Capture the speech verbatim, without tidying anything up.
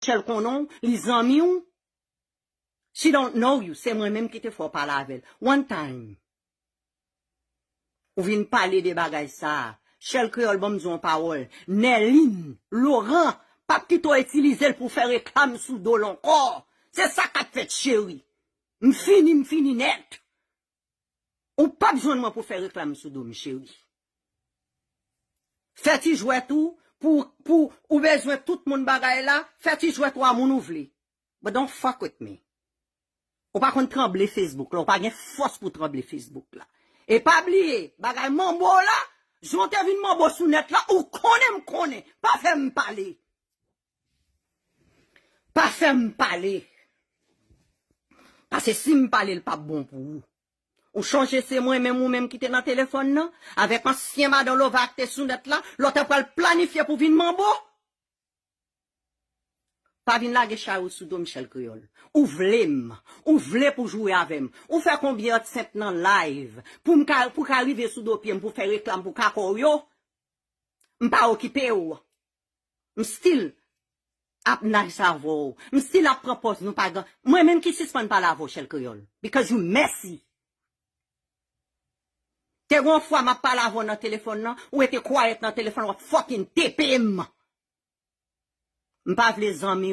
Michel konnen w, li zanmi w. She don't know you, se mwen menm ki te fè w pale avè l. One time. Ou vin pale de bagay sa. Chèl Kreyòl, ban m di w yon pawòl. Nerline Laurent p ap kite w itilize l pou fè reklam sou do l ankò. Se sa k ap fèt, cheri. M fini, m fini nèt. Ou p ap jwenn mwen pou fè reklam sou do m, cheri. Fè ti jwèt ou, pou, pou ou bezwen tout moun bagay la, fè ti jwèt ou a moun ou vle. But don't fuck with me. Ou pa konn tranble Facebook la, ou pa gen fòs pou tranble Facebook la. E pa bliye, bagay manbo la, jan w te vin manbo sou nèt la, ou konnen m konnen. Pa fè m pale. Pa fè m pale. Paske si m pale, l p ap bon pou ou. Ou chonje se mwen menm ou menm ki te nan telefòn nan, avèk ansyen madan Lova k te sou nèt la, lè w te pral planifye pou vin manbo? Pa vin lage chay ou sou do m, Chèl Kreyòl. Ou vle m. Ou vle pou jwe avè m. Ou fè konbyen ansent nan live pou m ka, pou ka rive sou do pye m pou fè reklam pou kakò w yo? M pa okipe w. M still ap nice avè w. M still ap pran pòz nou pa gen. Mwen menm ki sispann pale avè w, Chèl Kreyòl. Because you messy. Te gon fwa m ap pale avè w nan telefòn nan, ou rete kwayèt nan telefòn, w ap fucking tepe m. M pa vle zanmi